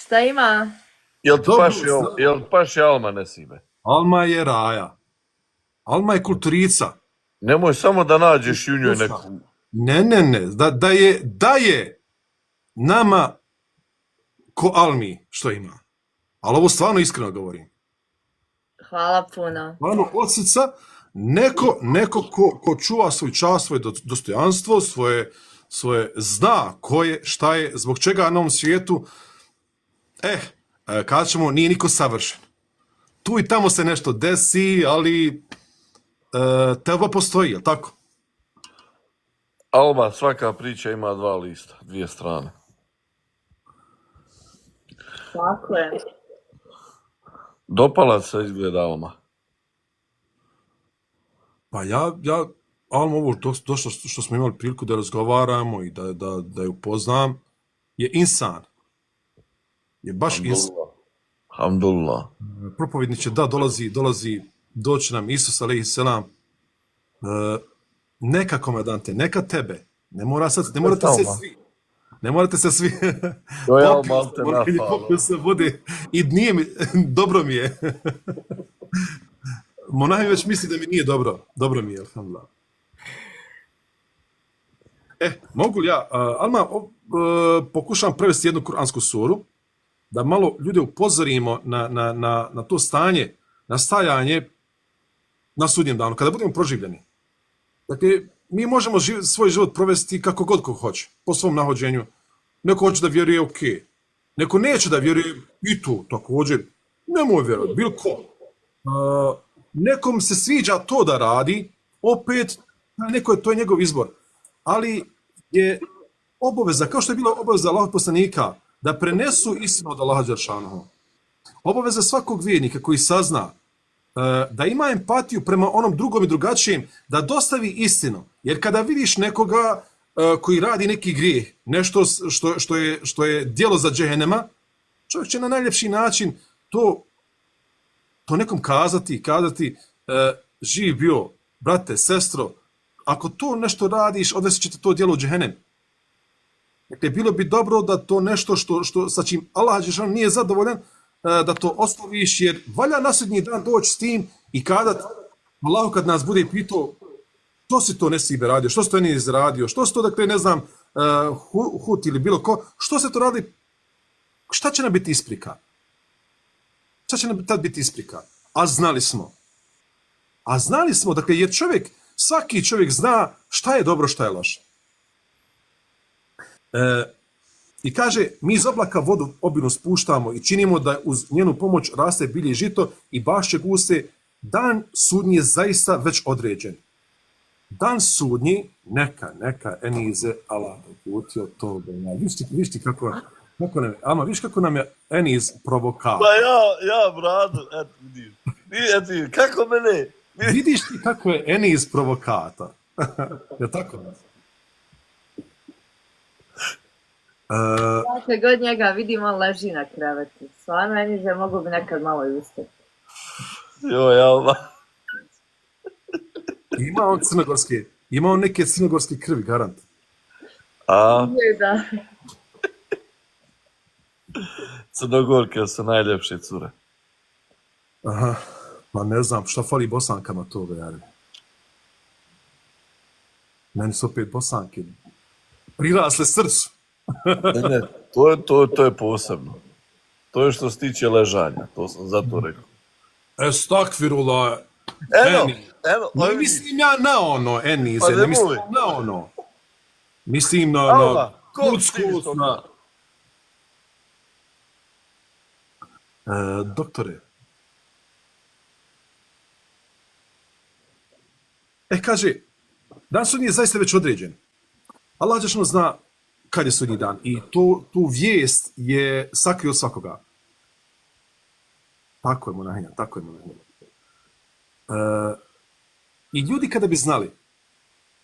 Šta ima? Jel ti paši Alma, Nesibe? Alma je raja. Alma je kulturica. Nemoj samo da nađeš i u njoj neku... Ne. Da je nama ko Almi što ima. Ali ovo stvarno iskreno govorim. Hvala puno. Stvarno od srca neko ko čuva svoj čast, svoje dostojanstvo, svoje zna ko je, šta je, zbog čega na ovom svijetu. Kažemo, nije niko savršen. Tu i tamo se nešto desi, ali teba postoji, jel tako? Alma, svaka priča ima dva lista, dvije strane. Tako je. Dopala se izgleda Alma. Pa ja Alma, ovo došlo što smo imali priliku da razgovaramo i da je upoznam, je insan. Je baš insan. Alhamdulillah. Propovednik će doći nam Isus alejhi selam. Neka komandante, neka tebe. Ne morate se svi. To je Alma te nafalo. Se vode i nije mi, dobro mi je. Monahi već misli da mi nije dobro. Dobro mi je, alhamdulillah. Mogu li ja, Alma, pokušam prevesti jednu kuransku suru, da malo ljude upozorimo na to stanje, na stajanje na sudnjem danu, kada budemo proživljeni. Dakle, mi možemo svoj život provesti kako god ko hoće, po svom nahođenju. Neko hoće da vjeruje, ok. Neko neće da vjeruje, i tu također. Nemoj vjerovati, bilo ko. Nekom se sviđa to da radi, opet, to je njegov izbor. Ali je obaveza, kao što je bila obaveza Allahovog poslanika, da prenesu istinu od Allaha dželešanohu. Obaveza svakog vjernika koji sazna da ima empatiju prema onom drugom i drugačijem, da dostavi istinu. Jer kada vidiš nekoga koji radi neki grijeh, nešto što je djelo za džehennema, čovjek će na najljepši način to nekom kazati, živ bio, brate, sestro, ako to nešto radiš, odvesit ćete to djelo u džehennem. Dakle, bilo bi dobro da to nešto sa čim Allah dželešanohu nije zadovoljan, da to ostaviš, jer valja na sudnji dan doći s tim i kada Allah kad nas bude pitao što si to Nesibe radio, što si to Enis radio, što si to, dakle, ne znam, Hut ili bilo ko, što se to radi, šta će nam biti isprika? Šta će nam tad biti isprika? A znali smo, dakle, jer svaki čovjek zna šta je dobro, šta je loše. I kaže, mi iz oblaka vodu obilno spuštamo i činimo da uz njenu pomoć raste bilje i žito i bašće guse. Dan sudnji je zaista već određen. Dan sudnji, neka, Enize, Allah uputio to. Viš ti kako nam je, Alma, viš kako nam je Eniz provokator. Pa ja, bradu, eto, vidiš, kako mene? Vidiš ti kako je Eniz provokator. Je tako? Dakle, god njega vidim, on leži na krevetu. Stvarno, Enize, mogu bi nekad malo i ustati. Joj, Alma. Ima on neke crnogorske krvi, garant. Da. Crnogorke su najljepše cure. Aha, pa ne znam, šta fali Bosankama to, jare. Meni su opet Bosanke prirasle srcu. Ne, to je posebno. To je što se tiče ležanja, to sam zato rekao. Estakfirullah. Evo. Ne mislim ja na ono, Enize, ne mislim na ono. Mislim na kuckus, na... Doktore. Kaže, dan sudnji je zaista već određen. Allah dželešanohu zna kad je sudnji dan i tu vijest je sakrio od svakoga. Tako je, monahinja. I ljudi kada bi znali,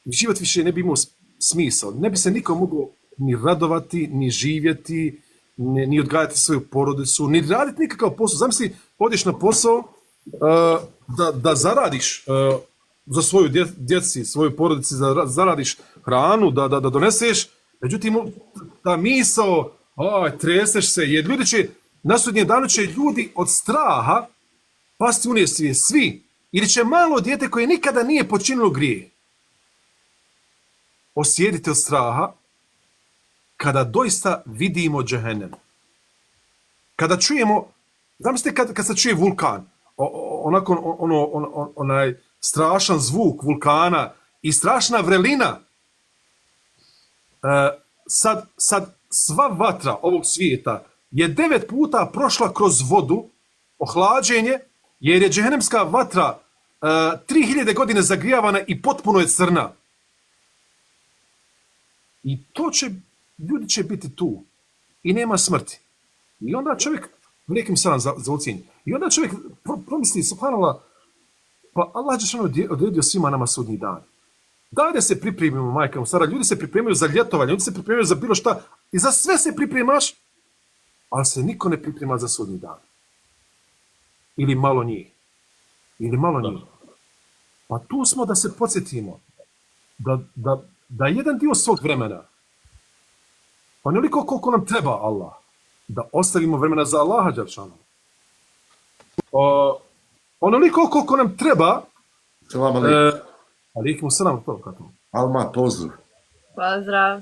život više ne bi imao smisao, ne bi se niko mogao ni radovati, ni živjeti, ni odgajati svoju porodicu, ni raditi nikakav posao. Zamisli, odeš na posao da zaradiš za svoju djeci, svoju porodici, da zaradiš hranu, da doneseš. Međutim, ta misao Treseš se, jer ljudi će, na sudnjem danu će ljudi od straha pasti u nesvijest, svi. Ili će malo dijete koje nikada nije počinilo grije osjetiti od straha kada doista vidimo džehennem. Kada čujemo, zamislite kad se čuje vulkan, onaj strašan zvuk vulkana i strašna vrelina, sad sva vatra ovog svijeta je 9 puta prošla kroz vodu, ohlađenje, jer je džehennemska vatra 3000 godine zagrijavana i potpuno je crna. I ljudi će biti tu. I nema smrti. I onda čovjek, nekim sam za ucijenje, i onda čovjek promisli, subhanallah, pa Allah je odredio svima nama sudnji dan. Daj da se pripremimo, majka, sada ljudi se pripremaju za ljetovanje, ljudi se pripremaju za bilo šta, i za sve se pripremaš, ali se niko ne priprema za sudnji dan. Ili malo njih. Pa tu smo da se podsjetimo da jedan dio svog vremena, onoliko koliko nam treba Allah, da ostavimo vremena za Allaha dželešanu. Onoliko koliko nam treba, Selam alejkum. Alejkum selam, to kako. Alma, pozdrav. Pozdrav.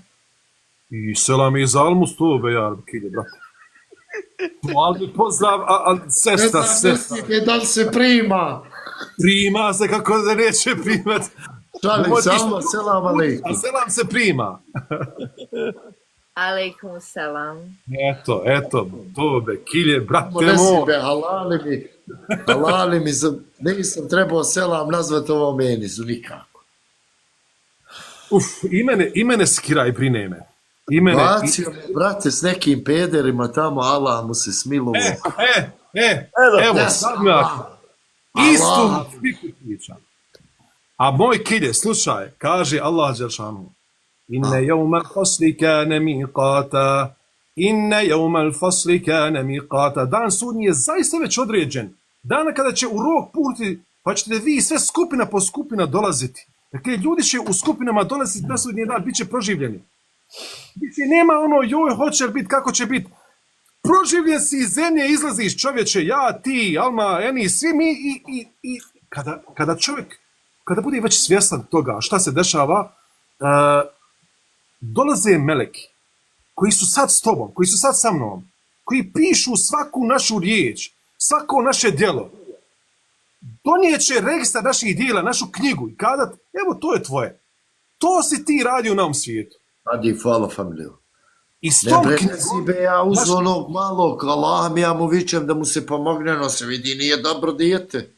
I selam iz Almus, to be ja, kilje, brate. Albi, pozdrav, sesta. Da li se prima? Prima se, kako da neće primat. Šalim se, Alma, selam alejkum. A selam se prima. Alejkum selam. Eto, to be, kilje, brate Nesi be, halali mi, nisam trebao selam nazvati ovom menizu, nikako. I mene skira i brine me. Bacio me, brate, s nekim pederima tamo, Allah mu se smilovo. Evo, sad me istu pričam. A moj kilje, slušaj, kaže Allah dželešanu, inne jevmal fasli kane miqata, dan sudnji je zaista već određen. Dana kada će u rok punuti, pa ćete vi sve skupina po skupina dolaziti. Dakle, ljudi će u skupinama dolaziti na sudnji dan, bit će proživljeni. Nema joj, hoće li biti, kako će biti. Proživljen si iz zemlje, izlaziš, čovječe, ja, ti, Alma, Eni, svi mi i kada čovjek, kada bude već svjestan toga šta se dešava, dolaze meleki koji su sad s tobom, koji su sad sa mnom, koji pišu svaku našu riječ, svako naše djelo. Donijeće registar naših djela, našu knjigu i kadat, evo, to je tvoje. To si ti radio na ovom svijetu. Adi, hvala familiju. I s tom knjigom... ja uz onog malog, Allah, ja mu vičem da mu se pomogne, no se vidi, nije dobro dijete.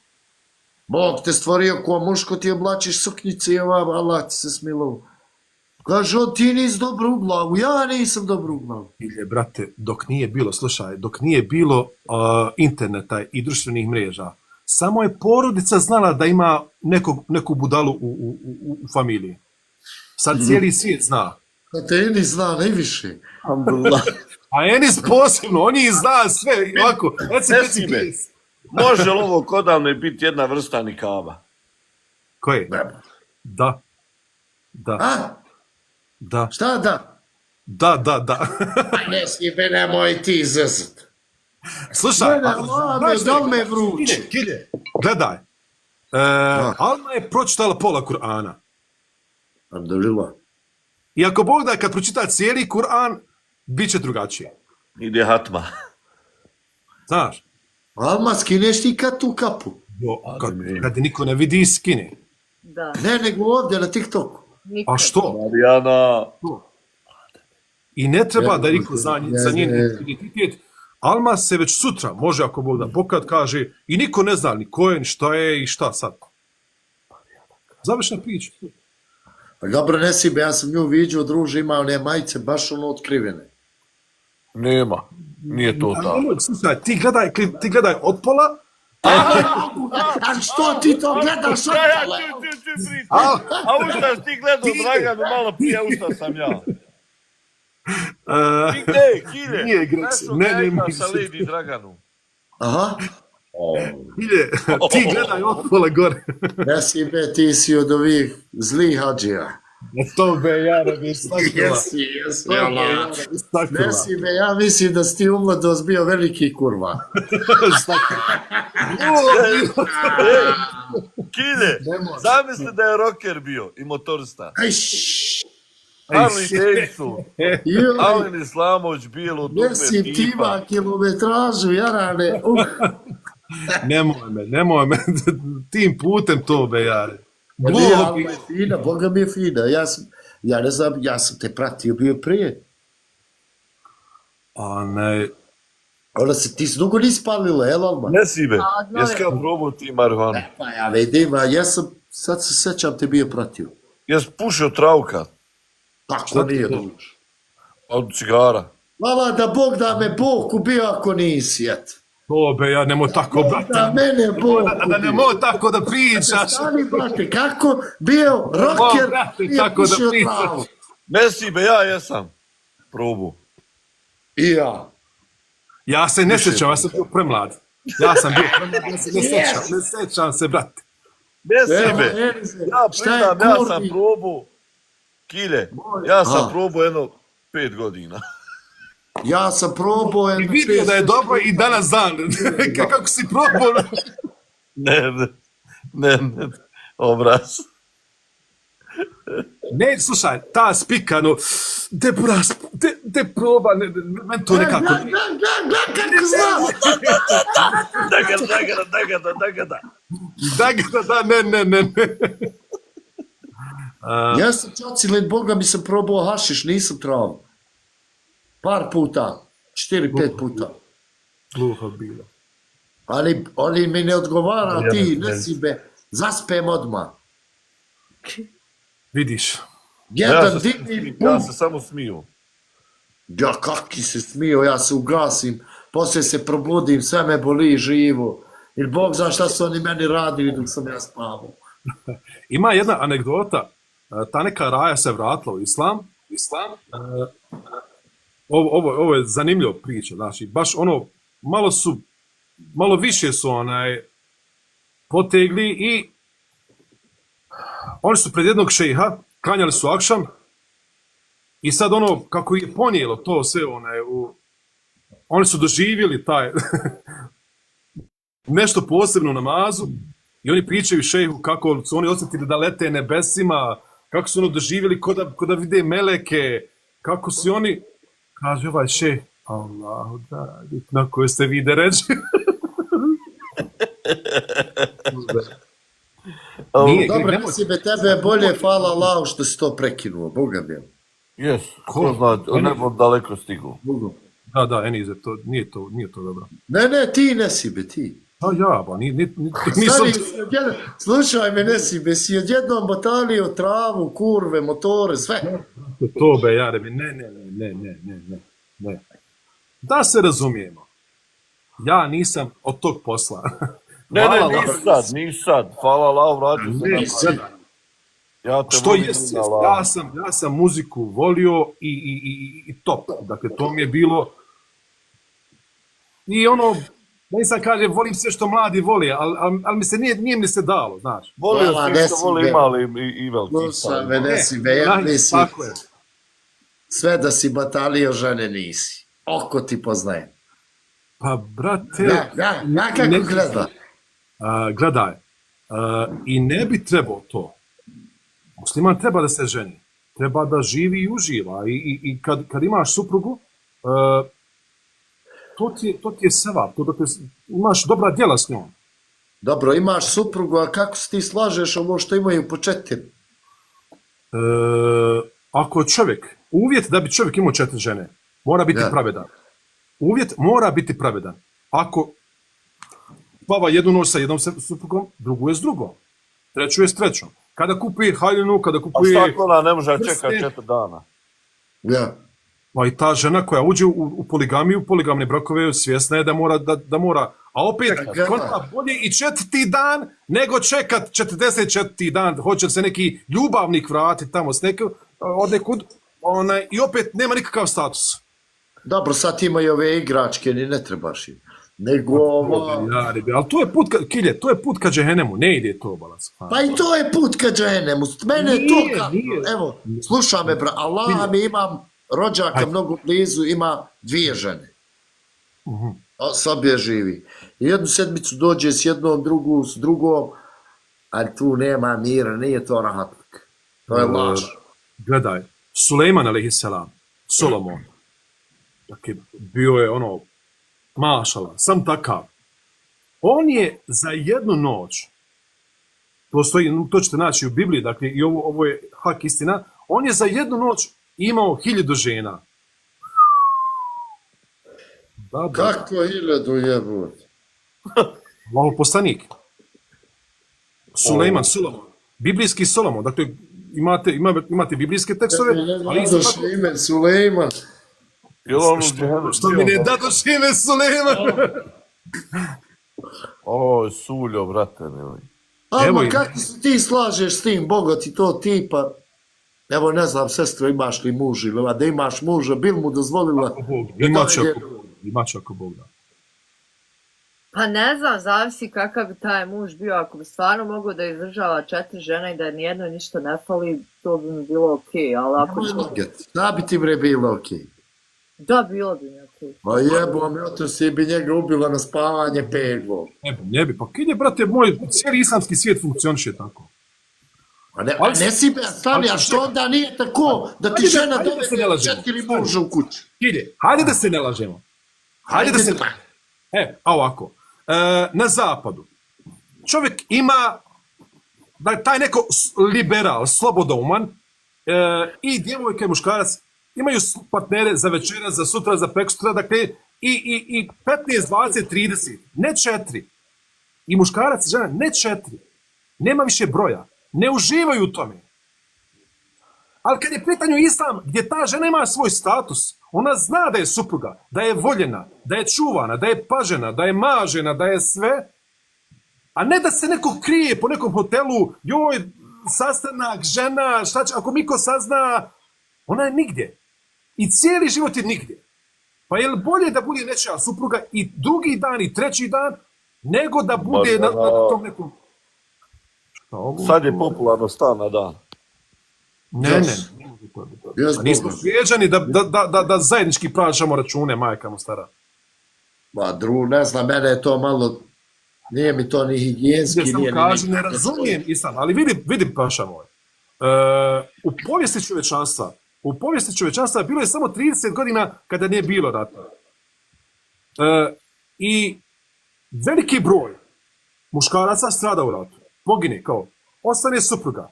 Bog te stvorio ko muško, ti oblačiš suknjice i Allah ti se smilovo. Kaže, ti nisi dobro u glavu, ja nisam dobro u glavu. Brate, dok nije bilo interneta i društvenih mreža, samo je porodica znala da ima neku budalu u familiji. Sad cijeli svijet zna. A te Enis zna najviše. A Enis posebno, on ih zna sve. Ovako, može li ovo kodavno biti jedna vrsta nikaba? Koje? Da. Da. Šta da? Da. A ne slibe, nemoj ti zezat. Slušaj, da li me vruće? Kilje, gledaj. Alma je pročitala pola Kur'ana. Alhamdulillah. I ako Bog da kad pročita cijeli Kur'an, bit će drugačije. Ide hatma. Znaš? Alma, skineš ti kad tu kapu? Kad niko ne vidi, skine. Da. Ne, nego ovdje na TikToku. A što? Marijana. I ne treba da niko za njen identitet. Alma se već sutra, može ako Bog da pokad kaže, i niko ne zna ni ko je, ni šta je i šta sad. Završna priča. Dobro, ne si be, ja sam nju viđao, druže, ima one majice baš otkrivene. Nema, nije to tako. Slušaj, ti gledaj od pola. A što ti to gledaš od pola? A ušta ti gledao Draganu, malo prije ušta sam ja. Ti gde, Kilje? Nije Greks, ne. Sa Lady Draganu. Aha. Kilje, ti gledaj od pola gore. Ne si be, ti si od ovih zlih hađija. To be jara bi stakla. Jesi, To Allah. be jara bi stakla. Nesi me, ja mislim da si ti u mladost bio veliki kurva. Kide, zamisli da je rocker bio i motorista. Aj, Harley Davidson, joj, Alen Islamović, bijelo dugme nesi ti tipa. ima kilometražu, jarane. Nemoj me, tim putem to be jare. Nije, ali je fina, Boga mi je fina. Ja ne znam, ja sam te pratio bio prije. A ne, Ona se ti dugo nisi palila, jel Alma? Nesibe, A, no, jesi kao probao ti marihuanu? Pa ja vidim, a ja sam, sad se sećam te bio pratio. Jesi pušio trauka Tako nije duž. od cigara? Mala da Bog da me Bog ubio ako nisi, eto. to be ja, nemoj tako, brate. Da mene Bog Da ubio. nemoj tako da pričaš. Stani, brate, kako bio rocker brate, i tako da pušio pričaš. travu. Nesibe, ja jesam probao. I ja. Ja se ne sjećam, ja sam bio premlad. Ja sam bio premlad, ja se ne sjećam, ne sjećam se, brate. Nesibe, ja Šta je priznam, ja kurvi? sam probao, Kile, ja sam A. probao jedno 5 godina. Ja sam probao I jedno vidio šest- da je dobro i danas dan. Kako si probao? Ne, obraz. Ne, slušaj, ta spika, no, te proba, meni to nekako... Gled kako znam. Dagada. Ne. Ja sam čacilin, Boga mi sam probao hašiš, nisam travu. Par puta, 4-5 puta. Gluho bilo. Ali mi ne odgovara, Ja ti ne- Nesibe, zaspem odmah. Vidiš. Jedan divni Ja bum. se samo smiju. Ja kaki se smio, ja se ugasim, poslije se probudim, sve me boli živo. Jer Bog zna šta su oni meni radili dok sam ja spavao. Ima jedna anegdota, ta neka raja se vratila u islam. Ovo je zanimljiva priča, znači, baš ono, malo više su potegli i oni su pred jednog šejha, klanjali su akšam i sad ono, kako je ponijelo to sve, oni su doživjeli taj nešto posebno u namazu i oni pričaju šejhu kako su oni osjetili da lete nebesima, kako su ono doživjeli ko da vide meleke, kako su oni, kaže ovaj šejh, Allahu dragi, na koje ste vide reći. Nije, Dobro, nemoj- Nesibe, tebe je bolje, hvala Allahu što si to prekinuo, Boga mi. Jes, ko zna, nebo daleko stigu. Da, Enize, to nije to dobro. Ne, ti Nesibe, ti. A ja, ba, nisam... Stari, slušaj me Nesibe, si odjednom botalio travu, kurve, motore, sve. To be, jare mi, ne. Da se razumijemo. Ja nisam od tog posla. Hvala Nis sad. Hvala Allah, vratio se na Nisi. put. Ja te Što volim, jest, Allah. ja sam muziku volio i top. Dakle, to mi je bilo... I ono, nisam kaže, volim sve što mladi voli, ali mi se nije mi se dalo, znaš. Volio Hvala, sam što voli Nesibe. imali i veliki. Slušaj me Nesibe, ja mislim, Tako je. sve da si batalio žene nisi. Oko ti poznajem. Pa, brate... Ja kako ne- gleda. Gledaj, i ne bi trebao to. Musliman treba da se ženi. Treba da živi i uživa. I kad imaš suprugu, to ti je sevap. Imaš dobra djela s njom. Dobro, imaš suprugu, a kako se ti slažeš ovo što imaju po 4? Ako čovjek, uvjet da bi čovjek imao 4 žene, mora biti Da. pravedan. Uvjet mora biti pravedan. Ako spava jednu noć sa jednom suprugom, drugu je s drugom. Treću je s trećom. Kada kupuje haljinu, kada A kupuje... šta ona ne može prste. čekati 4 dana? Ja. Pa i ta žena koja uđe u poligamiju, poligamne brakove, svjesna je da mora. A opet, Čekaj, kontra bolje i 4. dan, nego čekat 44. dan, hoće se neki ljubavnik vratiti tamo od nekud, i opet nema nikakav status. Dobro, sad imaju ove igračke, ni ne trebaš im. Nego Ali to je put, Kilje, to je put ka džehennemu, ne ide to, balans. Pa i to je put ka džehennemu. Mene je to Nije, kako. nije. Evo, slušaj me, bra. Allah mi imam rođaka mnogo blizu, ima 2 žene. Sobje živi. Jednu sedmicu dođe s jednom, drugu s drugom, ali tu nema mira, nije to rahatlik. To je laž. Gledaj, Sulejman alejhiselam, Solomon, dakle, bio je ono, mašala, sam takav. On je za jednu noć, to ćete naći u Bibliji, dakle, i ovo je hak istina, on je za jednu noć imao 1000 žena. Da. Kako 1000 jebut? Allahov poslanik. Sulejman, Solomon. Biblijski Solomon. Dakle, imate biblijske tekstove, ali isto tako... ime Sulejman. Što mi ne dadoš ime Sulejman? O, Suljo, brate, mili. Alma, kako se ti slažeš s tim, Boga ti to tipa? Evo, ne znam, sestro, imaš li muž ili da imaš muža, bil mu dozvolila? Imaće ako Bog da. Pa ne znam, zavisi kakav bi taj muž bio, ako bi stvarno mogao da izdržava 4 žene i da nijedno ništa ne fali, to bi mi bilo okej, ali ako... Da bi ti bre bilo okej? Da, bilo bi mi okej. Ma jebom, to si bi njega ubila na spavanje peglo. Ne bi, pa kje, brate, moj cijeli islamski svijet funkcioniše tako. A ne si be stani, a što onda nije tako da ti žena dovede 4 muža u kući? Kilje, hajde da se ne lažemo. Ovako. Na zapadu čovjek ima taj neko liberal, slobodouman i djevojka i muškarac imaju partnere za večera, za sutra, za preksutra, dakle i 15, 20, 30, ne 4. I muškarac i žena, ne 4. Nema više broja. Ne uživaju u tome. Ali kad je pitanju islam, gdje ta žena ima svoj status, ona zna da je supruga, da je voljena, da je čuvana, da je pažena, da je mažena, da je sve, a ne da se neko krije po nekom hotelu, joj, sastanak, žena, šta će, ako Miko sazna, ona je nigdje. I cijeli život je nigdje. Pa je li bolje da bude nečija supruga i drugi dan i treći dan, nego da bude na tom nekom... Sad je popularno stan na dan. Ne. Nismo svijeđani da zajednički praćamo račune, majka mu stara. Ma dru, ne znam, mene je to malo, nije mi to ni higijenski, nije ni... Ne razumijem islam, ali vidi paša moj. U povijesti čovječanstva bilo je samo 30 godina kada nije bilo rata. I veliki broj muškaraca strada u ratu. Pogine, kao, ostane supruga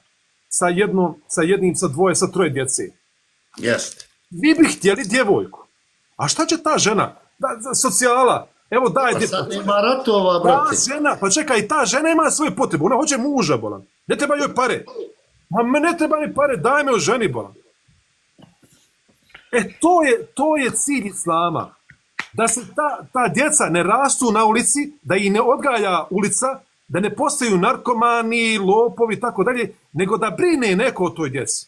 sa jednim, sa dvoje, sa troje djece. Jeste. Vi bi htjeli djevojku. A šta će ta žena? Socijala. Evo daj djevojku. Pa sad nema ratova, brate. Pa čekaj, ta žena ima svoje potrebe. Ona hoće muža, bolan. Ne treba joj pare. Ma ne treba mi pare, daj me o ženi, bolan. To je cilj islama. Da se ta djeca ne rastu na ulici, da ih ne odgaja ulica, da ne postaju narkomani, lopovi i tako dalje, nego da brine neko o toj djeci.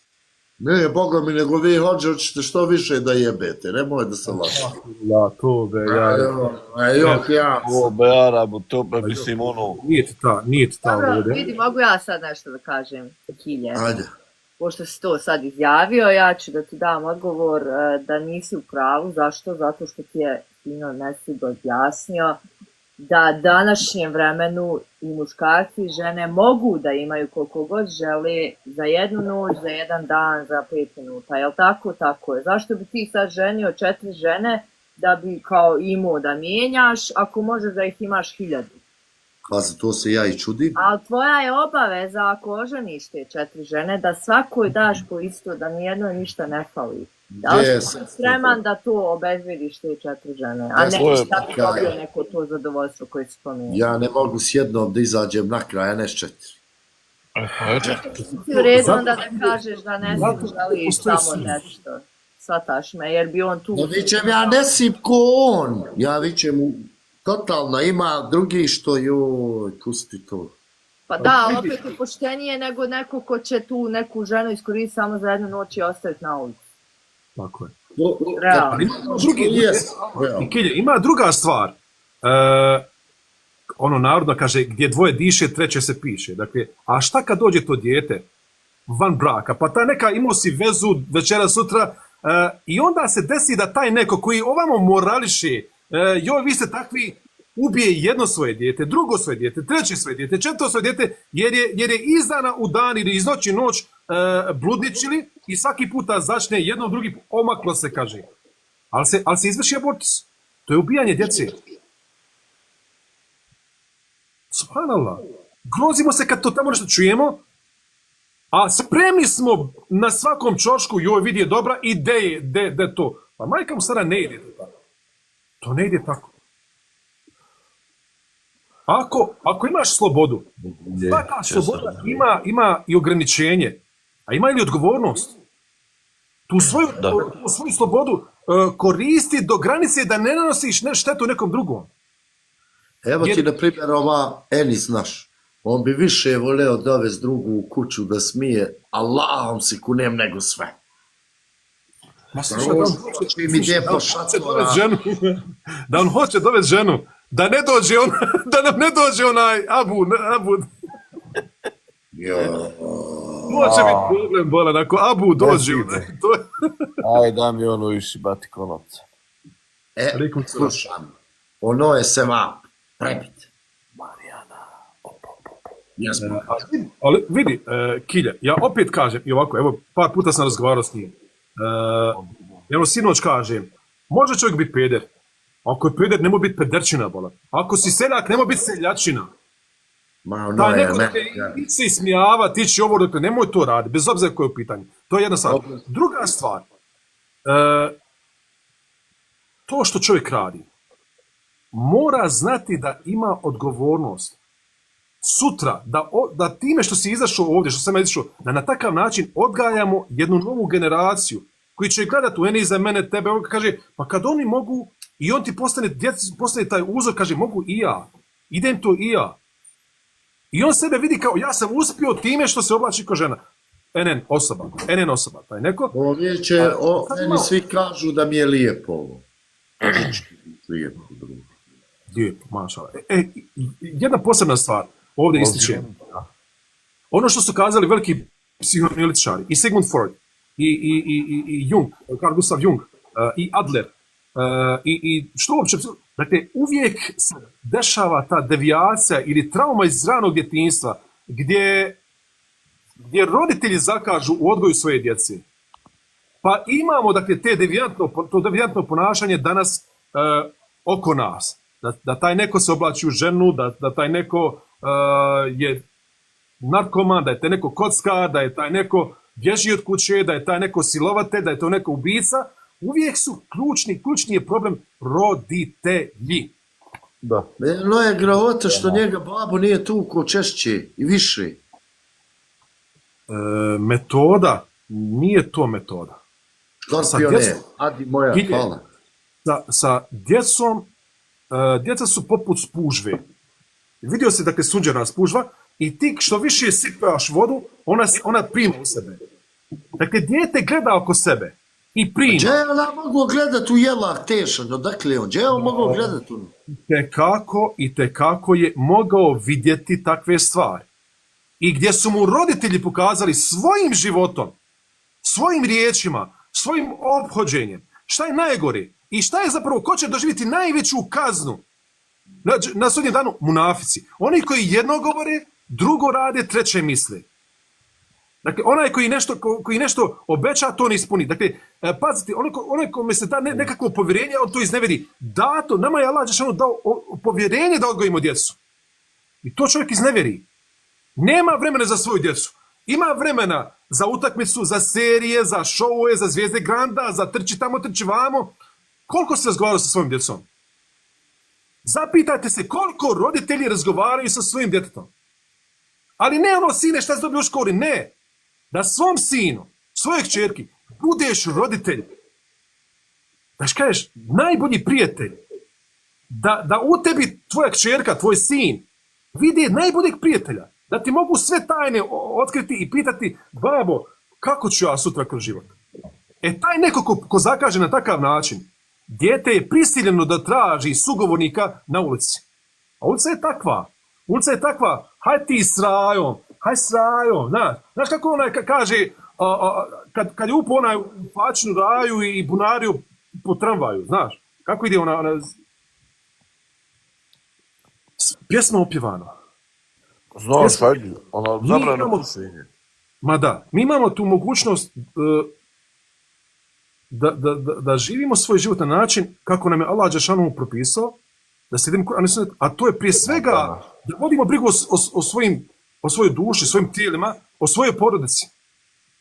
Ne, Boga mi, nego vi hoćete što više da jebete, nemoj da se laži. Ja, to be, ja. O, be, Arabu, to be, mislim, ono... Nije ti ta. Dobro, vidi, mogu ja sad nešto da kažem, Kilje. Ajde. Pošto si to sad izjavio, ja ću da ti dam odgovor da nisi u pravu. Zašto? Zato što ti je Sino Nesigo objasnio da današnjem vremenu i muškarci i žene mogu da imaju koliko god žele za jednu noć, za jedan dan, za 5 minuta. Jel tako? Tako je. Zašto bi ti sad ženio 4 žene da bi kao imao da mijenjaš ako možeš da ih imaš 1000? A za to se ja i čudim. Ali tvoja je obaveza ako oženiš te 4 žene da svakoj daš po isto, da nijedno ništa ne fali. Da li si spreman da to obezbediš te 4 žene, a ne da bi dobio neko to zadovoljstvo koje si spomenuo? Ja ne mogu s jednom da izađem na kraj, a ne s 4. Ti u redu onda da kažeš da ne si želiš samo nešto. Svataš me, jer bi on tu... No vićem, ja ne sim ko on. Ja vićem, totalno ima drugi što, joj, pusti to. Pa da, opet je poštenije nego neko ko će tu neku ženu iskoristiti samo za jednu noć i ostaviti na ulici. Tako je. Realno. Ima druga stvar. ono narodno kaže, gdje dvoje diše, treće se piše. Dakle, a šta kad dođe to dijete van braka, pa ta neka imao si vezu večera sutra i onda se desi da taj neko koji ovamo morališe, joj vi ste takvi, ubije jedno svoje dijete, drugo svoje dijete, treće svoje dijete, četvrto svoje dijete, jer je iz dana u dan ili iz noći noć bludničili i svaki puta začne jednom drugi omaklo se, kaže. Ali se izvrši abortus. To je ubijanje djece. Subhanallah. Grozimo se kad to tamo nešto čujemo, a spremni smo na svakom čošku, joj vidi je dobra, i de to. Pa majka mu sada ne ide tako. To ne ide tako. Ako imaš slobodu, svaka sloboda ima i ograničenje, a ima i odgovornost. Tu svoju slobodu koristi do granice da ne nanosiš štetu nekom drugom. Evo ti, na primjer, ova Enis naš. On bi više voleo dovesti drugu u kuću da smije, Allahom si kunem nego sve. Da on hoće dovesti ženu, da nam ne dođe onaj Abu. To će biti problem, bolan, ako Abu dođe. Aj, da mi ono iši bati konopca. Slušam, ono je se vam prebit. Ali vidi, Kilja, ja opet kažem, i ovako, evo, par puta sam razgovarao s njim. Evo, sinoć kažem, može čovjek biti peder. Ako je peder, nemoj biti pederčina, bolan. Ako si seljak, nemoj biti seljačina. Da neko ti se ismijava, ti će ovo, dakle, nemoj to raditi, bez obzira koje je u pitanju. To je jedna stvar. Druga stvar, to što čovjek radi, mora znati da ima odgovornost. Sutra, da time što si izašao ovdje, što sam izašao, da na takav način odgajamo jednu novu generaciju koji će gledati u Eni za mene, tebe, on kaže, pa kad oni mogu, i on ti postane taj uzor, kaže, mogu i ja, idem to i ja. I on sebe vidi kao, ja sam uspio time što se oblači kao žena. NN osoba, taj neko. Meni svi kažu da mi je lijepo ovo. Lijepo, drugo. Lijepo, mašala. Jedna posebna stvar, ovdje ističem. Ono što su kazali veliki psihoanalitičari, i Sigmund Freud, i Jung, Carl Gustav Jung, i Adler, i što uopće, dakle, uvijek se dešava ta devijacija ili trauma iz ranog djetinjstva, gdje roditelji zakažu u odgoju svoje djece. Pa imamo, dakle, to devijantno ponašanje danas oko nas. Da taj neko se oblači u ženu, da taj neko je narkoman, da je taj neko kockar, da je taj neko bježi od kuće, da je taj neko silovatelj, da je to neko ubica. Uvijek su ključni je problem roditelji. Da. No je gravota što njega babo nije tuko češće i više. Metoda, nije to metoda. Skorpione, adi moja, hvala. Sa djecom, djeca su poput spužve. Vidio se, dakle, sunđerna spužva i ti što više sipaš vodu, ona prima u sebe. Dakle, dijete gleda oko sebe i prima. Gdje je ona mogla gledat u jelak tešan, odakle on? Gdje je on mogla gledat u? I tekako je mogao vidjeti takve stvari. I gdje su mu roditelji pokazali svojim životom, svojim riječima, svojim ophođenjem, šta je najgore i šta je zapravo, ko će doživjeti najveću kaznu na sudnjem danu? Munafici. Oni koji jedno govore, drugo rade, treće misle. Dakle, onaj koji nešto obeća, to ne ispuni. Dakle, pazite, onaj kome se da nekakvo povjerenje, on to izneveri. Dato, nama je Allah dželešanu dao povjerenje da odgojimo djecu. I to čovjek izneveri. Nema vremena za svoju djecu. Ima vremena za utakmicu, za serije, za šoue, za zvijezde Granda, za trči tamo, trči vamo. Koliko se razgovarao sa svojim djecom? Zapitajte se koliko roditelji razgovaraju sa svojim djetetom. Ali ne ono, sine, šta si dobio u školi? Ne. Da svom sinu, svojoj kćerki, budeš roditelj. Da kažeš, najbolji prijatelj. Da u tebi tvoja kćerka, tvoj sin, vidi najboljeg prijatelja. Da ti mogu sve tajne otkriti i pitati, babo, kako ću ja sutra kroz život? Taj neko ko zakaže na takav način, dijete je prisiljeno da traži sugovornika na ulici. A ulica je takva. Ulica je takva, haj ti s rajom, haj s rajom, znaš kako onaj kaže, kad je upo onaj u plaćnu raju i bunario po tramvaju, znaš, kako ide ona pjesma opjevano. Znaš, ajde, ona zabrana pušenje. Ma da, mi imamo tu mogućnost da živimo svoj život na način kako nam je Allah dželešanu propisao, da sjedimo, a to je prije svega da vodimo brigu o svojoj duši, svojim tijelima, o svojoj porodici.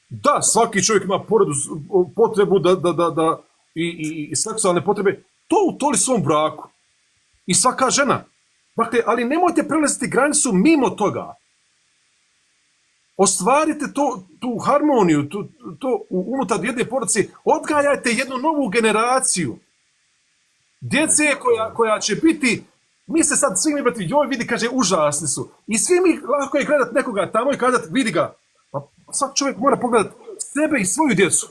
Da, svaki čovjek ima potrebu i seksualne potrebe, to utoli svom braku. I svaka žena. Dakle, ali nemojte prelaziti granicu mimo toga. Ostvarite tu harmoniju, to unutar jedne porodice, odgajajte jednu novu generaciju. Djece koja će biti, mi se sad svi mi brati, joj vidi, kaže, užasni su. I svi mi lako je gledat nekoga tamo i kazat, vidi ga. Pa svak čovjek mora pogledat sebe i svoju djecu.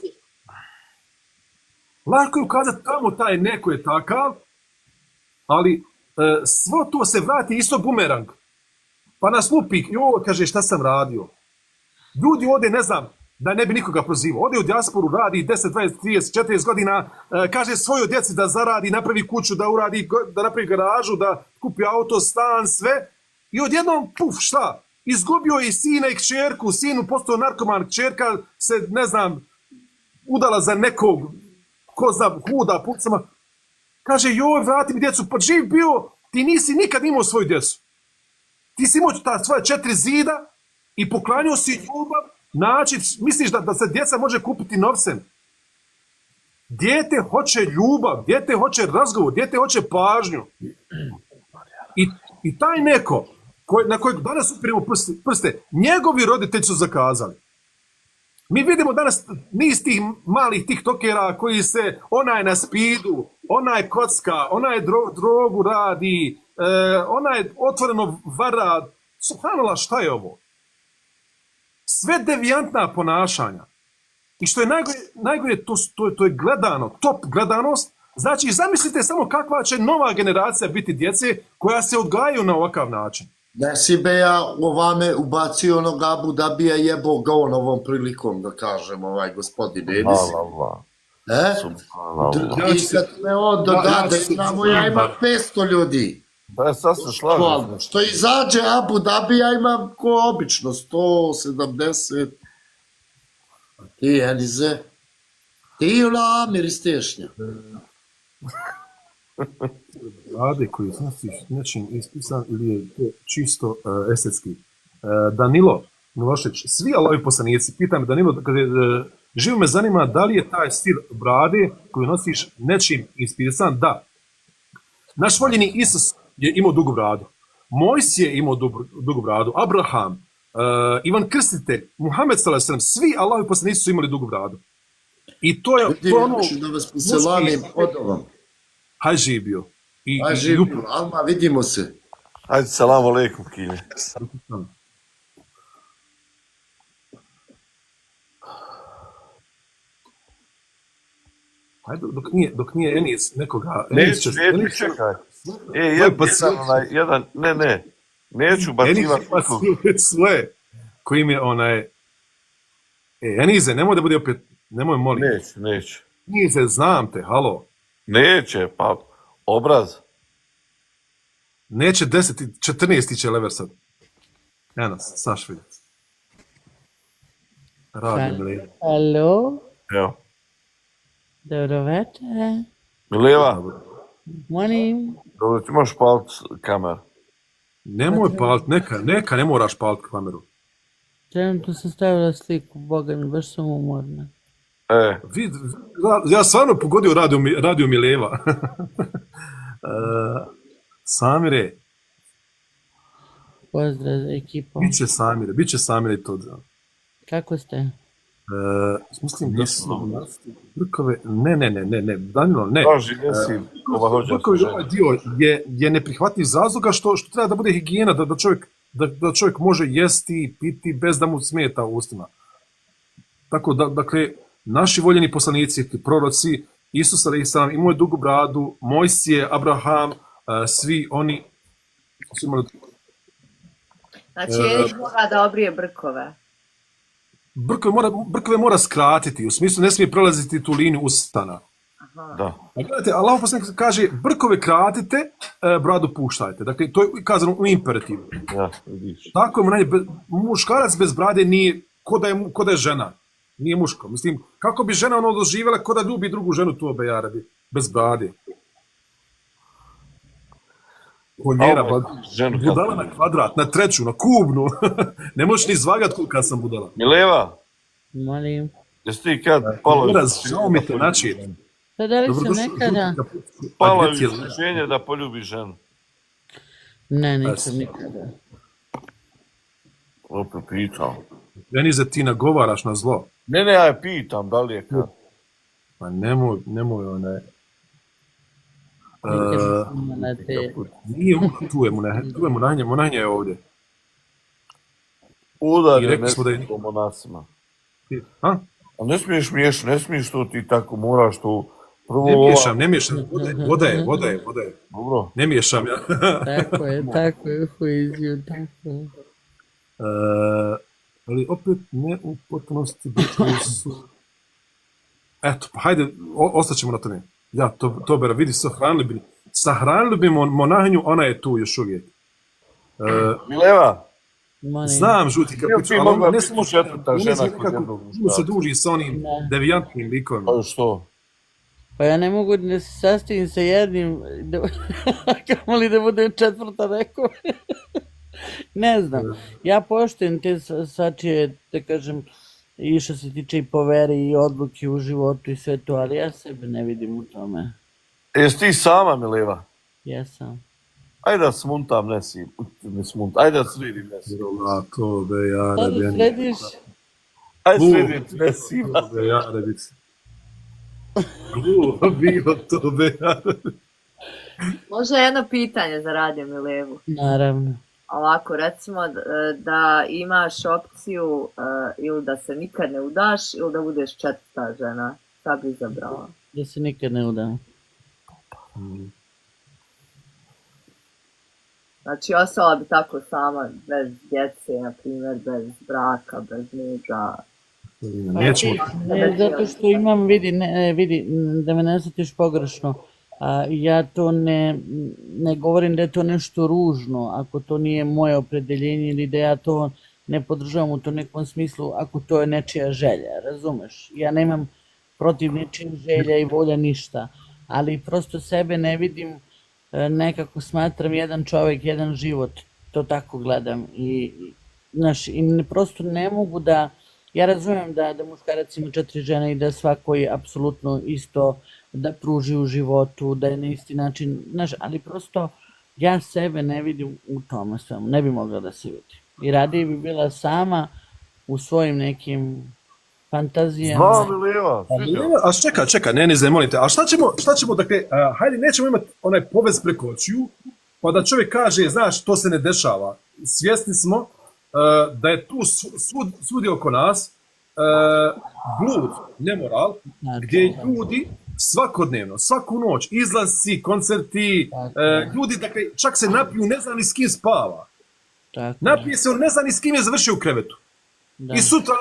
Lako je ukazat tamo taj neko je takav, ali svo to se vrati isto bumerang. Pa nas lupi, joj, kaže, šta sam radio. Ljudi ovdje, ne znam, da ne bi nikoga prozivao. Ode u dijasporu, radi 10, 20, 30, 40 godina, kaže svojoj djeci da zaradi, napravi kuću, da napravi garažu, da kupi auto, stan, sve. I odjednom, puf, šta? Izgubio je i sina i kćerku, sinu postao narkoman, kćerka se, ne znam, udala za nekog, ko zna, huda, pucama. Kaže, joj, vrati mi djecu, pa živ bio, ti nisi nikad imao svoju djecu. Ti si imao ta svoja 4 zida i poklanjao si ljubav, način, misliš da se djeca može kupiti novcem. Dijete hoće ljubav, dijete hoće razgovor, dijete hoće pažnju. I taj neko na kojeg danas upiremo prste, njegovi roditelji su zakazali. Mi vidimo danas niz tih malih tiktokera koji se, onaj na spidu, onaj kocka, onaj drogu radi, onaj otvoreno vara. Subhanallah, šta je ovo? Sve devijantna ponašanja. I što je najgore, to je gledano, top gledanost. Znači, zamislite samo kakva će nova generacija biti djece koja se odgajaju na ovakav način. Ne si be ja ovame ubacio onog Abu Dabija jebo ga on ovom prilikom, da kažem, gospodin Edis. I kad me on dodade, ja imam 500 ljudi. Da, sad se slažem. Što izađe Abu Dhabi, ja imam ko obično, 170. A ti, Enize, ti ula Amir iz Tešnja. Rade koji znači nečim ispisan ili je to čisto estetski. Danilo Milošević, svi Allahovi poslanici, pita me Danilo, živo me zanima da li je taj stil brade koju nosiš nečim inspirisan? Da. Naš voljeni Isus je imao dugu bradu. Mojs je imao dugu bradu. Abraham, Ivan Krstitelj, Muhammed s.a.v. Svi Allahovi poslanici su imali dugu bradu. I to je ono... da vas poselanim odovom. Haj živio. Haj živio, Alma, vidimo se. Hajde, salamu alaikum, Kine. Hajde, dok nije Enis nekoga... Neću, čekaj. Neću bacivati nikog. Sve, koji mi je onaj... Enize, nemoj da bude opet, nemoj molim. Neću. Enize, znam te, halo. Neće, pa obraz. Neće 10, 14 će lever sad. Evo nas, Saš vidjeti. Radio Mileva. Alo? Evo. Dobro večer. Mileva. Molim. Dobro, ti možeš palit kameru. Nemoj palit, neka, ne moraš palit kameru. Trenutno sam stavila sliku, boga mi, baš sam umorna. Ja stvarno pogodio radio Mileva. Samire. Pozdrav ekipo. Biće Samire to. Kako ste? Mislim da su Brkove, ne, Danilo, ne. Brkovi ovaj dio je neprihvatljiv iz razloga što treba da bude higijena, da čovjek može jesti, piti bez da mu smeta u ustima. Tako da, dakle, naši voljeni poslanici, proroci Isus a.s. imao je dugu bradu, Mojsije, Abraham, svi oni su imali... Znači, Jenić mora da obrije brkove. Brkove mora skratiti, u smislu ne smije prelaziti tu liniju ustana. Da. A gledajte, Allah poslanik kaže, brkove kratite, bradu puštajte. Dakle, to je kazano u imperativu. Ja, vidiš. Tako je, muškarac bez brade nije, ko da je žena. Nije muško. Mislim, kako bi žena ono doživjela, ko da ljubi drugu ženu tu obejarabi, bez brade. Konjera, budala na kvadrat, na treću, na kubnu. Ne možeš ni izvagat kolika sam budala. Mileva, Molim. jesi ti kad palo Žao mi te način. Pa da li sam nekada? palo iskušenje da poljubiš ženu? Ne, nisam nikada. Opet pitam. Denize, ti nagovaraš na zlo. Ne, ja je pitam da li je kad. Pa nemoj onaj... Nikad nisam imala te... Nije tu je Munahanja je ovdje. Udar I je rekli smo da je- nešto monasima. Ha? A ne smiješ miješati, ne smiješ to ti tako, moraš to prvo Ne miješam, voda je. Dobro. Ne miješam ja. Tako je, huiziju, tako je. Ali opet ne u potpunosti su... Eto, pa hajde, ostaćemo na tome. Ja, to bera, vidi, sahranili bi Monahinju, ona je tu još uvijek. Mileva, Molim. Znam, žuti kapicu, Ti mogla ali ne biti samo četvrta žena kod nekako, jednog puno se druži sa onim Ne. devijantnim likovima. pa što? Pa ja ne mogu da se sastavim sa jednim, kamoli da budem četvrta rekao. Ne znam, ja poštujem te svačije, da kažem, i što se tiče i poveri i odluke u životu i sve to, ali ja sebe ne vidim u tome. Jesi ti sama, Mileva? Jesam. Ajde da smuntam, ne smuntam, ajde da sredim, ne si. To be ja Da li središ? Ajde sredim, ne si. To be ja rebice. Bilo to be ja. Možda jedno pitanje za Radio Milevu. Naravno. Ovako, recimo da imaš opciju ili da se nikad ne udaš ili da budeš četvrta žena. Šta bi izabrala? Da se nikad ne udam. Znači, ostala bi tako sama, bez djece, na primjer, bez braka, bez muža. Nećemo. Ne, zato što imam, vidi, da me ne shvatiš pogrešno, ja to ne govorim da je to nešto ružno, ako to nije moje opredeljenje ili da ja to ne podržavam u tom nekom smislu, ako to je nečija želja, razumeš? Ja nemam protiv nečija želja i volja ništa, ali prosto sebe ne vidim, nekako smatram jedan čovjek, jedan život, to tako gledam i prosto ne mogu da, ja razumijem da muškarac ima 4 žene i da svako je apsolutno isto da pruži u životu, da je na isti način, ali prosto ja sebe ne vidim u tome svemu, ne bi mogla da se vidi. I radije bi bila sama u svojim nekim fantazijama. Znam, Mileva, A čekaj, ne molim te, a šta ćemo, dakle, hajde, nećemo imati onaj povez preko očiju, pa da čovjek kaže, znaš, to se ne dešava. Svjesni smo da je tu svudi oko nas blud, nemoral, gdje ljudi svakodnevno, svaku noć, izlasci, koncerti, ljudi, dakle, čak se napiju, ne zna ni s kim spava. Napije se, on ne zna ni s kim je završio u krevetu. I sutra,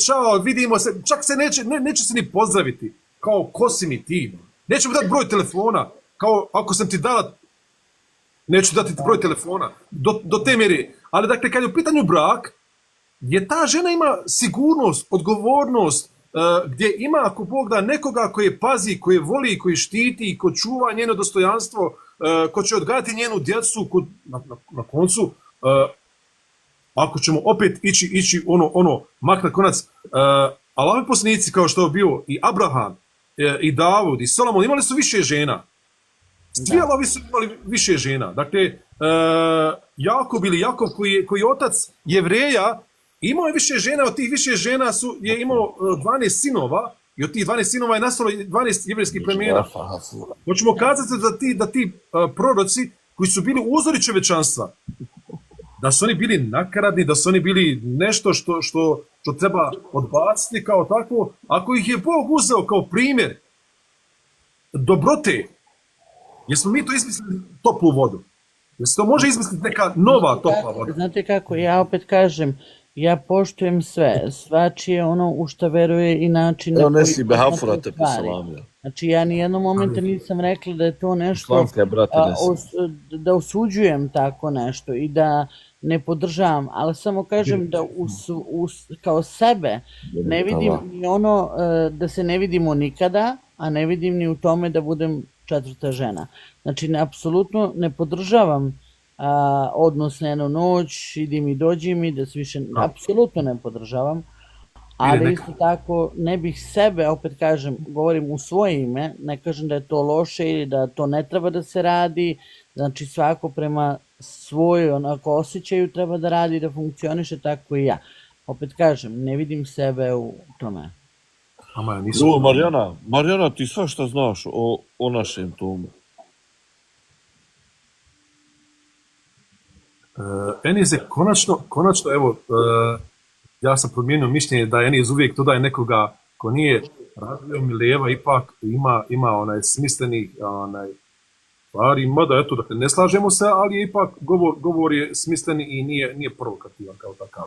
čao, vidimo se, čak se neće se ni pozdraviti, kao ko si mi ti. Neću mi dati broj telefona, kao ako sam ti dala, neću dati broj telefona, do te mjere. Ali dakle, kad je u pitanju brak, gdje ta žena ima sigurnost, odgovornost, gdje ima, ako Bog da, nekoga koji pazi, koji voli, koji štiti, koji čuva njeno dostojanstvo, ko će odgajati njenu djecu, na koncu, ako ćemo opet ići mak na konac, Allahovi poslanici kao što je bio i Abraham, i Davud, i Solomon, imali su više žena. Svi Allahovi su imali više žena. Dakle, Jakov koji je otac Jevreja, imao je više žena, od tih više žena je imao 12 sinova, i od tih 12 sinova je nastalo 12 jevrejskih plemena. Hoćemo kazati da ti proroci koji su bili uzori čovječanstva, da su oni bili nakaradni, da su oni bili nešto što treba odbaciti kao takvo, ako ih je Bog uzeo kao primjer, dobrote. Jesmo mi to izmislili toplu vodu? Jel se to može izmisliti neka nova topla voda? Znate kako, ja opet kažem, ja poštujem sve, svačije ono u što veruje i način na Evo koji nesi behafura te stvari. posalamio. Znači ja nijednom momentu nisam rekla da je to nešto, Slavka je, brate, nesi. da osuđujem tako nešto i da ne podržavam, ali samo kažem da kao sebe ne vidim ni ono da se ne vidimo nikada, a ne vidim ni u tome da budem četvrta žena. Znači, apsolutno ne podržavam odnos na jednu noć, idi mi, dođi mi, da se više, apsolutno ne podržavam, ali isto tako ne bih sebe, opet kažem, govorim u svoje ime, ne kažem da je to loše ili da to ne treba da se radi, znači svako prema svoj onako osjećaju treba da radi i da funkcioniše, tako i ja. Opet kažem, ne vidim sebe u tome. Marijana, ti sve što znaš o našem tomu? Enize, konačno, evo, ja sam promijenio mišljenje da Eniz uvijek dodaje nekoga ko nije razvio Mileva, ipak ima onaj smislenih stvari, mada eto, dakle, ne slažemo se, ali je ipak govor je smisleni i nije provokativan kao takav.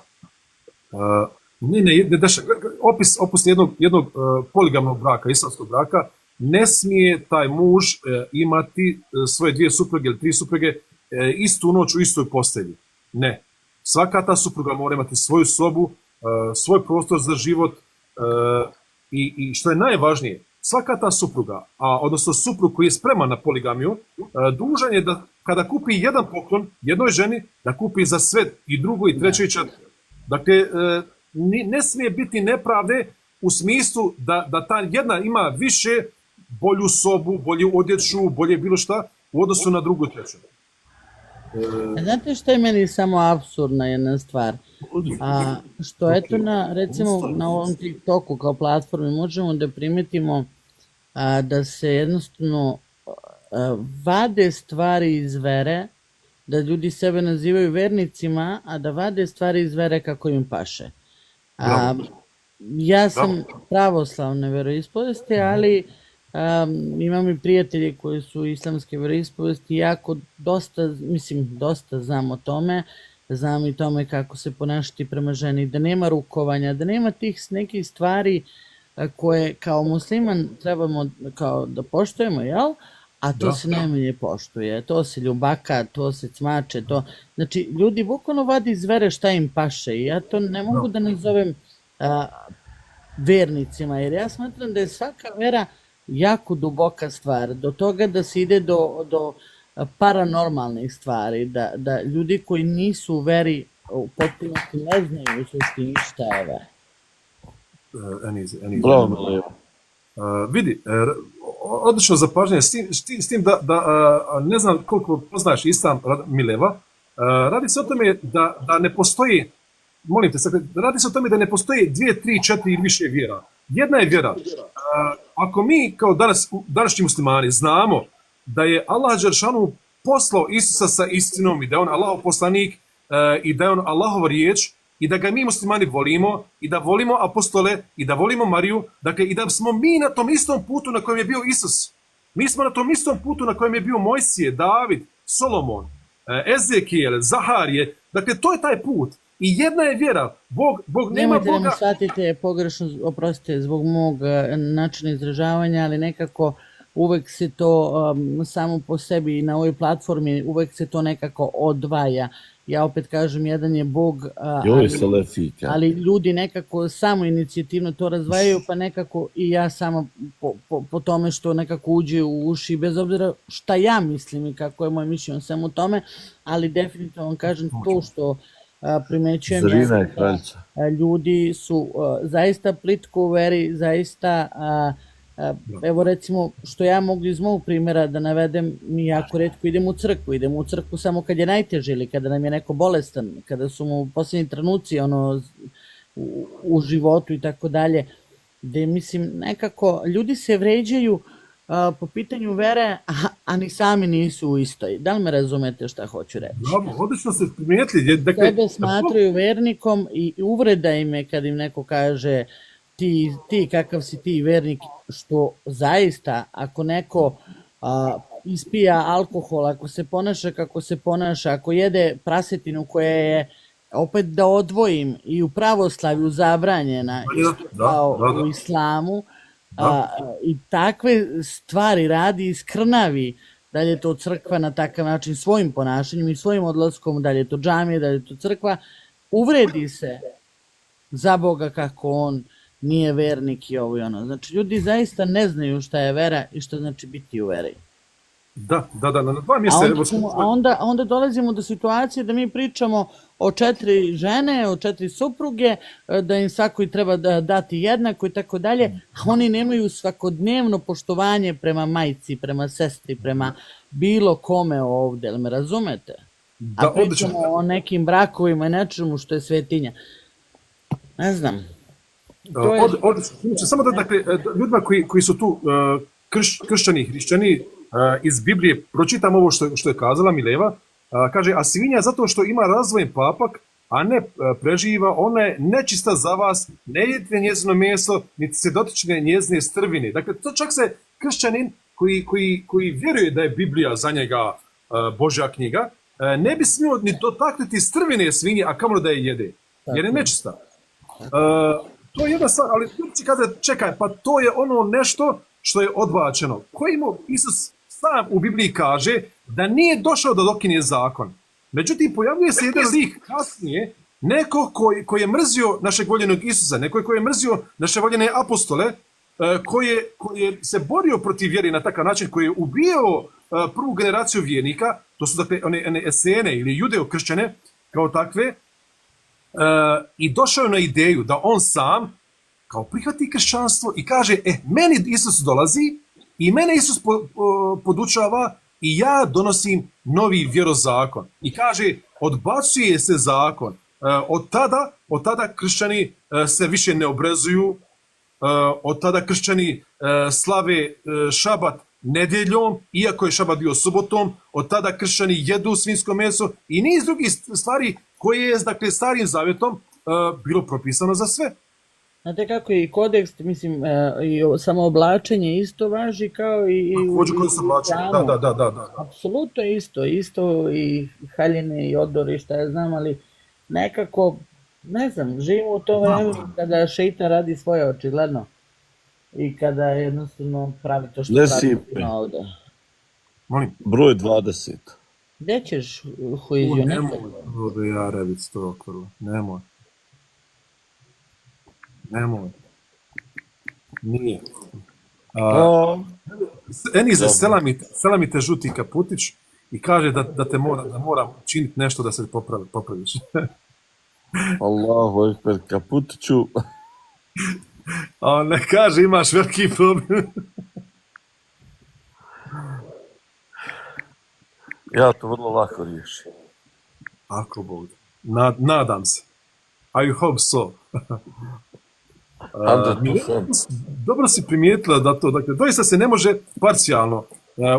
Opis jednog poligamnog braka, islamskog braka, ne smije taj muž imati svoje 2 supruge ili 3 supruge istu noć u istoj postelji. Ne. Svaka ta supruga mora imati svoju sobu, svoj prostor za život i što je najvažnije, svaka ta supruga, odnosno suprug koji je spreman na poligamiju, dužan je da kada kupi jedan poklon jednoj ženi, da kupi za sve i drugo i treće i četvrto. Dakle, ne smije biti nepravde u smislu da ta jedna ima više, bolju sobu, bolju odjeću, bolje bilo šta u odnosu na drugu i treću. Znate što je meni samo apsurdna jedna stvar? Što eto recimo na ovom TikToku kao platformi možemo da primetimo da se jednostavno vade stvari iz vere, da ljudi sebe nazivaju vernicima, a da vade stvari iz vere kako im paše. Ja sam pravoslavne veroispovesti, ali imam i prijatelje koji su islamske veroispovesti, jako dosta znam o tome, znam i tome kako se ponašati prema ženi, da nema rukovanja, da nema tih nekih stvari koje kao musliman trebamo kao da poštujemo, jel? A to se najmanje poštuje, to se ljubaka, to se cmače, to... Znači, ljudi bukvalno vadi iz vere šta im paše i ja to ne mogu da nazovem vernicima, jer ja smatram da je svaka vera jako duboka stvar, do toga da se ide do paranormalnih stvari, da ljudi koji nisu u veri u potpunosti ne znaju u suštini šta je vera. Bravo, Mileva. Vidi, odlično zapažnje, s tim da ne znam koliko poznaješ Islam, Mileva, radi se o tome da ne postoji, molim te, radi se o tome da ne postoji 2, 3, 4 ili više vjera. Jedna je vjera. Ako mi kao današnji muslimani znamo da je Allah dželešanu poslao Isusa sa istinom i da je on Allahov poslanik i da je on Allahova riječ i da ga mi muslimani volimo i da volimo apostole i da volimo Mariju, dakle i da smo mi na tom istom putu na kojem je bio Isus. Mi smo na tom istom putu na kojem je bio Mojsije, David, Solomon, Ezekijel, Zaharije, dakle to je taj put. I jedna je vjera, Bog nema Boga... Nemojte da me shvatite pogrešno, oprostite, zbog mog načina izražavanja, ali nekako uvek se to samo po sebi i na ovoj platformi uvek se to nekako odvaja. Ja opet kažem, jedan je Bog, ali ljudi nekako samo inicijativno to razdvajaju, pa nekako i ja samo po tome što nekako uđe u uši, bez obzira šta ja mislim i kako je moje mišljenje samo u tome, ali definitivno vam kažem to što primećujem ljudi su zaista plitko u veri, zaista, evo recimo što ja mogu iz mog primjera da navedem, mi jako retko idemo u crkvu samo kad je najteže ili kada nam je neko bolestan, kada su mu posljednji trenuci u životu i tako dalje, gde mislim nekako ljudi se vređaju po pitanju vere, a ni sami nisu u istoj. Da li me razumete šta hoću reći? Odlično ste primijetili. Sebe smatraju vernikom i uvreda im je kad im neko kaže ti kakav si ti vernik, što zaista ako neko ispija alkohol, ako se ponaša kako se ponaša, ako jede prasetinu koja je, opet da odvojim, i u pravoslavlju zabranjena, isto kao u islamu, i takve stvari radi i skrnavi, da li je to crkva na takav način svojim ponašanjem i svojim odlaskom, da li je to džamija, da li je to crkva, uvredi se za Boga kako on nije vernik i ovo i ono. Znači, ljudi zaista ne znaju šta je vera i šta znači biti u veri. Da, na dva mjesta. Onda dolazimo do situacije da mi pričamo o 4 žene, o 4 supruge, da im svakoj treba dati jednako i tako dalje, a oni nemaju svakodnevno poštovanje prema majci, prema sestri, prema bilo kome ovde, ali me razumete? A pričamo o nekim brakovima i nečemu što je svetinja. Ne znam. Samo da, dakle, ljudima koji su tu kršćani, hrišćani, iz Biblije, pročitam ovo što je kazala Mileva, kaže, a svinja zato što ima razvojen papak, a ne preživa, ona je nečista za vas, ne jedite njezino meso, niti se dotične njezine strvine. Dakle, to čak se kršćanin koji vjeruje da je Biblija za njega Božja knjiga, ne bi smio ni dotaknuti strvine svinje, a kamoli da je jede, jer je nečista. To je jedna stvar, ali ti kaže, čekaj, pa to je ono nešto što je odbačeno. Kojemu Isus sam u Bibliji kaže da nije došao da dokine zakon. Međutim, pojavljuje se jedan lik kasnije, neko koji je mrzio našeg voljenog Isusa, neko koji je mrzio naše voljene apostole, koji je se borio protiv vjere na takav način, koji je ubijao prvu generaciju vjernika, to su dakle one esene ili judeo-kršćane kao takve, i došao je na ideju da on sam kao prihvati kršćanstvo i kaže, meni Isus dolazi i mene Isus podučava i ja donosim novi vjerozakon. I kaže, odbacuje se zakon. Od tada kršćani se više ne obrezuju, od tada kršćani slave šabat nedjeljom, iako je šabat bio subotom, od tada kršćani jedu svinjsko meso i niz drugih stvari koje je, dakle, starim zavjetom bilo propisano za sve. Znate kako je i kodeks, mislim, i samo oblačenje isto važi kao i da. Apsolutno isto i haljine i odori, šta ja znam, ali nekako, ne znam, živimo u tom vremenu kada šeitan radi svoje, očigledno, i kada jednostavno pravi to što pravi ovde. Molim? Broj 20. Gdje ćeš huizioniti? Nemoj, ja revic to okvrlo, nemoj. Nije. Enize, sela mi te žuti kaputić i kaže da moram činiti nešto da se popraviš. Allahu ekber, kaputiću. A ne kaže, imaš veliki problem. Ja to vrlo lako riješim. Ako Bog. Nadam se. I hope so. Dobro si primijetila da to, dakle, doista se ne može parcijalno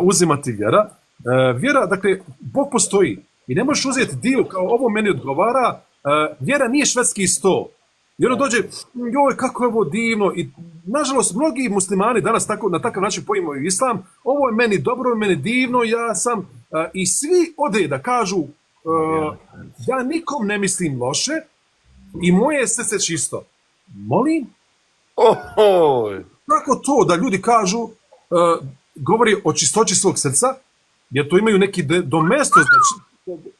uzimati vjera. Vjera, dakle, Bog postoji i ne možeš uzeti dio kao ovo meni odgovara. Vjera nije švedski sto. I ono dođe, joj, kako je ovo divno. I, nažalost, mnogi muslimani danas na takav način poimaju islam. Ovo je meni dobro, ovo je meni divno, ja sam... I svi ode da kažu, ja nikom ne mislim loše i moje je srce čisto. Molim? Kako to da ljudi kažu, govori o čistoći svog srca, jer to imaju neki domesto, znači...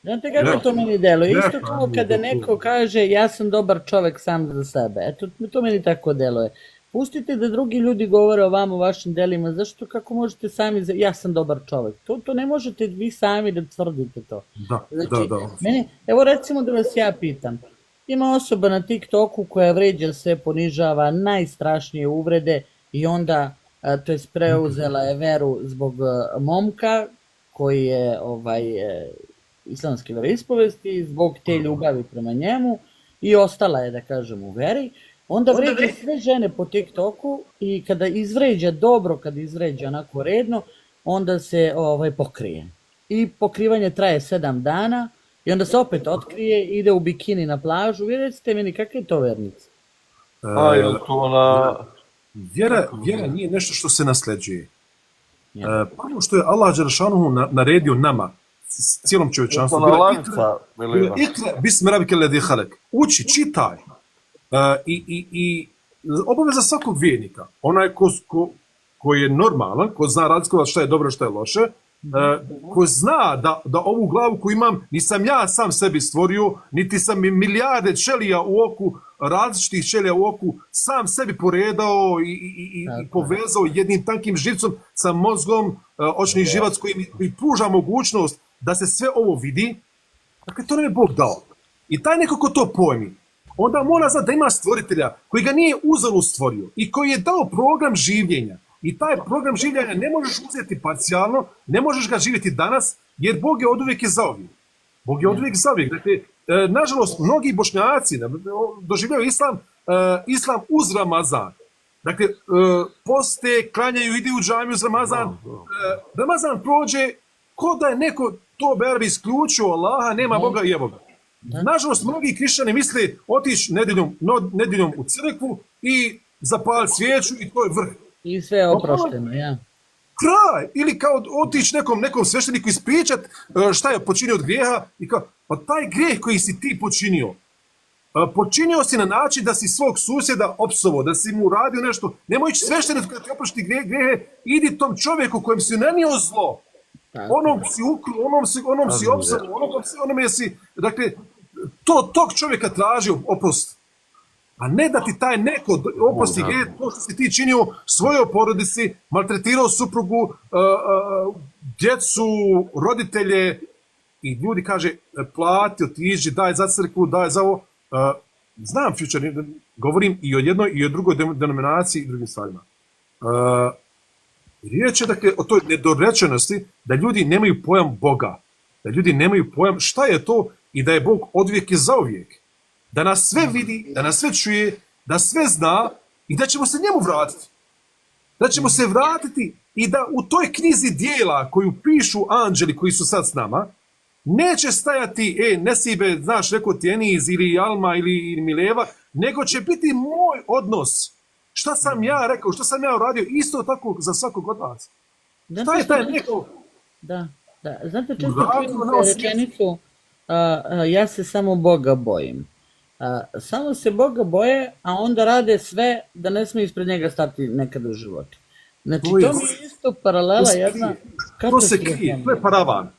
Znate kako to meni deluje? Isto kao kada neko kaže, ja sam dobar čovek sam za sebe. Eto, to meni tako deluje. Pustite da drugi ljudi govore o vama, o vašim delima. Zašto, kako možete sami, ja sam dobar čovek? To ne možete vi sami da tvrdite to. Znači, meni, evo recimo da vas ja pitam. Ima osoba na TikToku koja vređa sve, ponižava, najstrašnije uvrede i onda, to je preuzela je veru zbog momka koji je islamske veroispovesti, zbog te ljubavi prema njemu i ostala je, da kažem, u veri. Onda vređa sve žene po TikToku i kada izvređa dobro, kada izvređa onako redno, onda se pokrije. I pokrivanje traje 7 dana i onda se opet otkrije, ide u bikini na plažu. Vi recite meni, kakve je to vernice? A, je li to na... Vjera nije nešto što se nasljeđuje. Prvo što je Allah Đelešanuhu naredio nama, cijelom čovječanstvu, To na lanca, Mileva. ikra bismi rabbike ledhi halak. Uči, čitaj. I obaveza svakog vjernika, onaj ko je normalan, ko zna razlikovati šta je dobro, šta je loše, ko zna da ovu glavu koju imam nisam ja sam sebi stvorio, niti sam milijarde ćelija u oku, različitih ćelija u oku, sam sebi poredao i povezao jednim tankim živcom sa mozgom, očni živac koji mi pruža mogućnost da se sve ovo vidi. Dakle, to nam je Bog dao. I taj neko ko to pojmi, onda mora znati da ima stvoritelja koji ga nije uzalud stvorio i koji je dao program življenja. I taj program življenja ne možeš uzeti parcijalno, ne možeš ga živjeti danas, jer Bog je oduvijek i zauvijek. Bog je oduvijek i zauvijek. Dakle, nažalost, mnogi Bošnjaci doživljaju islam uz Ramazan. Dakle, poste, klanjaju, ide u džamiju uz Ramazan. Ramazan prođe ko da je neko to berbi isključio Allaha, nema Boga i je Boga. Nažalost, mnogi krišćani misle otići nedjeljom u crkvu i zapaliti svijeću i to je vrh. I sve je oprošteno, ja. Kraj! Ili kao otići nekom svešteniku ispričat šta je počinio od grijeha i kao, pa taj grijeh koji si ti počinio si na način da si svog susjeda opsovao, da si mu uradio nešto. Nemoj ići svešteniku kada ti oprošti grijehe, idi tom čovjeku kojem si nanio zlo. Onom si ukru, onom si opsovao, onome si, dakle, tog čovjeka tražio oprost. A ne da ti taj neko oprosti grijeh, to što si ti činio svojoj porodici, maltretirao suprugu, djecu, roditelje, i ljudi kaže, plati, otiđi, daj za crkvu, daj za ovo. Znam, Future, govorim i o jednoj i o drugoj denominaciji i drugim stvarima. Riječ je dakle o toj nedorečenosti da ljudi nemaju pojam Boga, da ljudi nemaju pojam šta je to i da je Bog odvijek i zauvijek. Da nas sve vidi, da nas sve čuje, da sve zna i da ćemo se njemu vratiti. Da ćemo se vratiti i da u toj knjizi dijela koju pišu anđeli koji su sad s nama, neće stajati, Nesibe, znaš, rekao ti Eniz ili Alma ili Mileva, nego će biti moj odnos. Šta sam ja rekao, šta sam ja uradio, isto tako za svakog od vas. Šta je taj neko? Da. Znate, često čujem rečenicu, ja se samo Boga bojim. Samo se Boga boje, a onda rade sve da ne smije ispred njega stati nekada u životu. Znači, to mi je isto paralela jedna. To se krije, to je paravan.